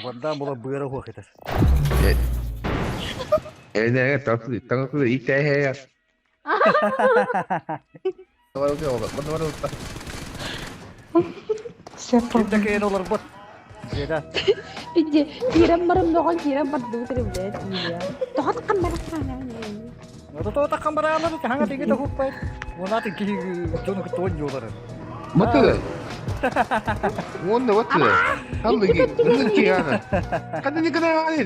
Вардан була быара хуох этэр. Энэгэ тахсы таҥасы итэһэ. Ким да кэйэн олорбот. Дьиэдэ. Иди, киирэн баран бөҕөн киирэн бардыбыт эрэ блядь. Тоҕо таххан Ну то таххан бараалар хаҥа тиги да хуппай. Уонаты киһи дьону кытта оонньуулар. Маты. Уонна вот. Халлыги. Киана. Кадын никогда не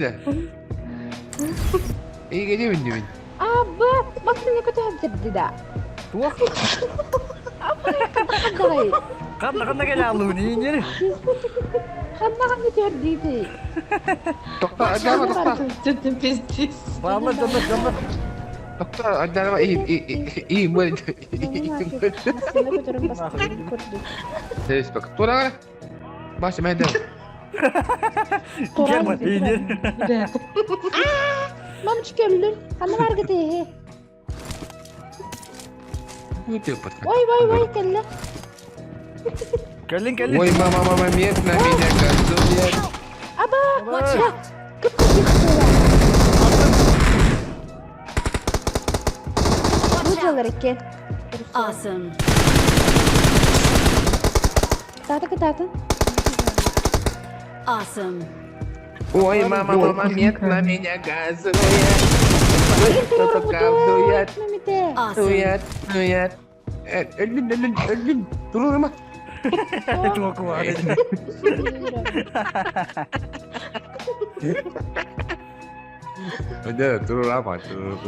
Эйгеде миннибин. Аба, басыны көтөһөн сирди да. Туох? Давай. Ханна ханна кэлэ аллуун иинер. Ханна ханна түһэрдиити. Тохта, адама тохта. Что пиздец. Бааллар дьоннор дьоннор. Тохта, адама и и и мы. Басыны көтөрөн бастыгын көрдүк. Сес бак. Тура. Баш мәдә. Герман иинер. Мамочка өллүн. Ханна баргы тиһи. Ой, ой, ой, кэллэ. Кэллин кэллин. Ой, мама, мама, нет на меня газует. Аба, Watch out. Кып-кып Бу дьалар икки. Awesome. Кытааты кытаатын. Awesome. Ой, мама, мама, нет на меня газует. Кто-то газует. Awesome. Дует, дует. Өллүн, өллүн, өллүн. Турурма. Туох куһаҕан. Да, турурама, турурма.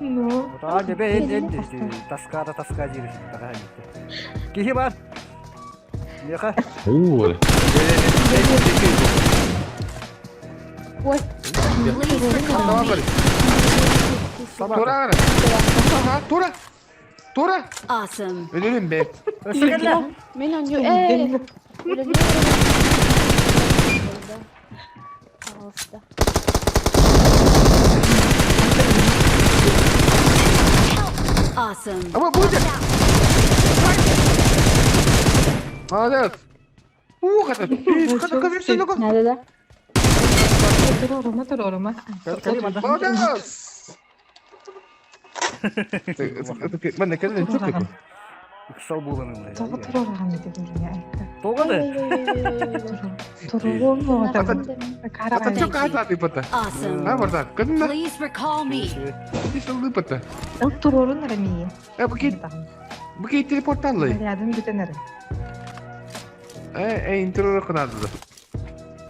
Ну. Таа дебе эн таскаата таска диир Киһи бар. Миэхэ. Ой. Ой. Тура, тура, тура. Awesome. Өлөрүм бе. Мен оню э. Пожалуйста. Awesome. Ama будет. Молодец. Ух, это Надо, да? Туруорума, туруорума. Молодец. Манна кэлэн чук. Ыксал буолан Тоҕо туруораҕын дии айка. Тоҕо да? Туруорума. Ата чук аата пата. Awesome. А барда. Кэннэ. Please recall me. Исэлли пата. Ол туруорун эрэ миигин. Э бу ки телепорталлы. Рядом бүтэн эрэ. Э э интерор кынады.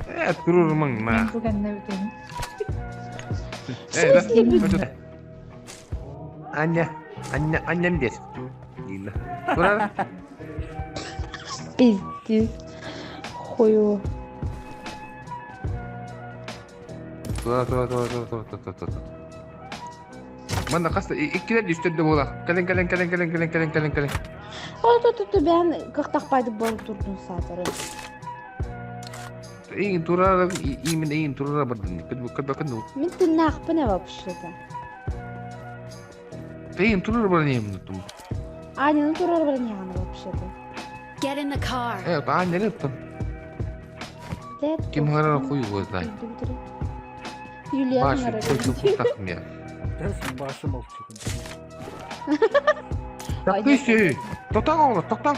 Э турурмаң ма. Бу кэннэ бүтэн. Э да. Аня, Аня, аннем дес. Дина. Турар. Пиздец. Хуево. Тура, тура, тура, тура, тура, тура, тура. Манна хаста иккилер үстөрдө буола. Кэлин, кэлин, кэлин, кэлин, кэлин, кэлин, кэлин, кэлин. Ол туту бээн кыхтахпайды буолан турдун саатары. Эйин турара, именно эйин турара бардын. Кыд кыд кыд. Мин тыннаахпын вообще-то. Эйин турара бардын тум. Аня, ну турар баран вообще-то. Get in the car. Э, аан нere тум. Ким харара хуй его знает. Юлия Баш, хуй так мне. Башы молчу. Таксы. Токтоң оҕолор, токтоң.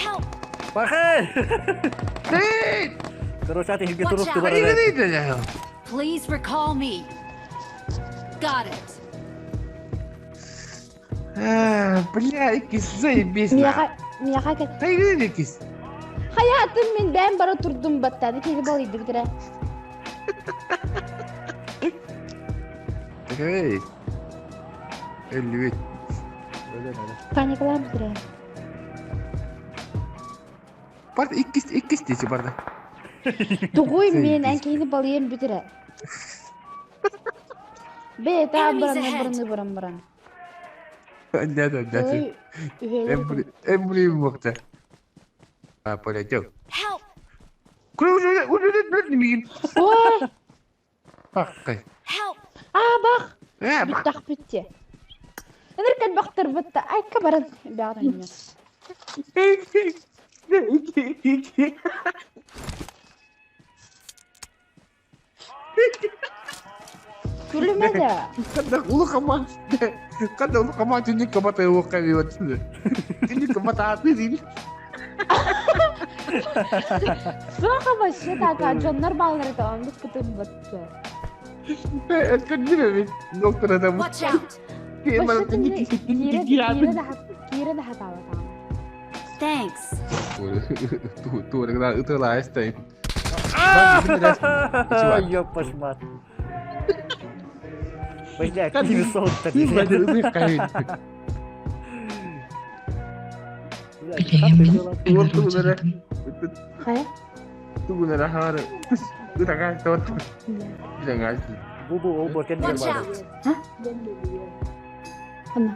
Help. Бахай! Эй! Короче, аты хилге турук Watch out. тубар. Please recall me. Got it. Бля, иккис заебись. Мияха, мияха кэл. Тайгын иккис. Хаятым мин бэм бара турдум баттады киһи балыйды бүтэрэ. Эй. Өллүбүт. Паникалаан бүтэрэ. Барда иккис иккис дейчи барда. Тугуй мен эн киһини балыйан бүтэрэ. Бээ таа Enemies баран ahead. баран баран баран. Да, да, да. Ой, үһүөлэр Эмбри мокта. А, полетел. Help. Күрү күрү мигин. Ой, Баккай. Help. аа бах, Э, бак. бүттах бүтте. Ыныр кэлбэхтэрбит айка баран бэҕэ анньар. Күлүмэ да. Ханна улахама ханна улахама түннүк кабата уокка биотсны. Түннүк кабата аты дин. Суох вообще так, дьоннор бааллар это оннук кытын бытты. Өткөндүр эбит. Доктор адам. Watch out! Вообще киирэ да киирэ да хатаабатаҕым. Thanks. Туорыгна ытылаайстай. Ёппашмат. Бля, какие сон-то, Хайа? Бу бу ол боркен Watch out! Ханна?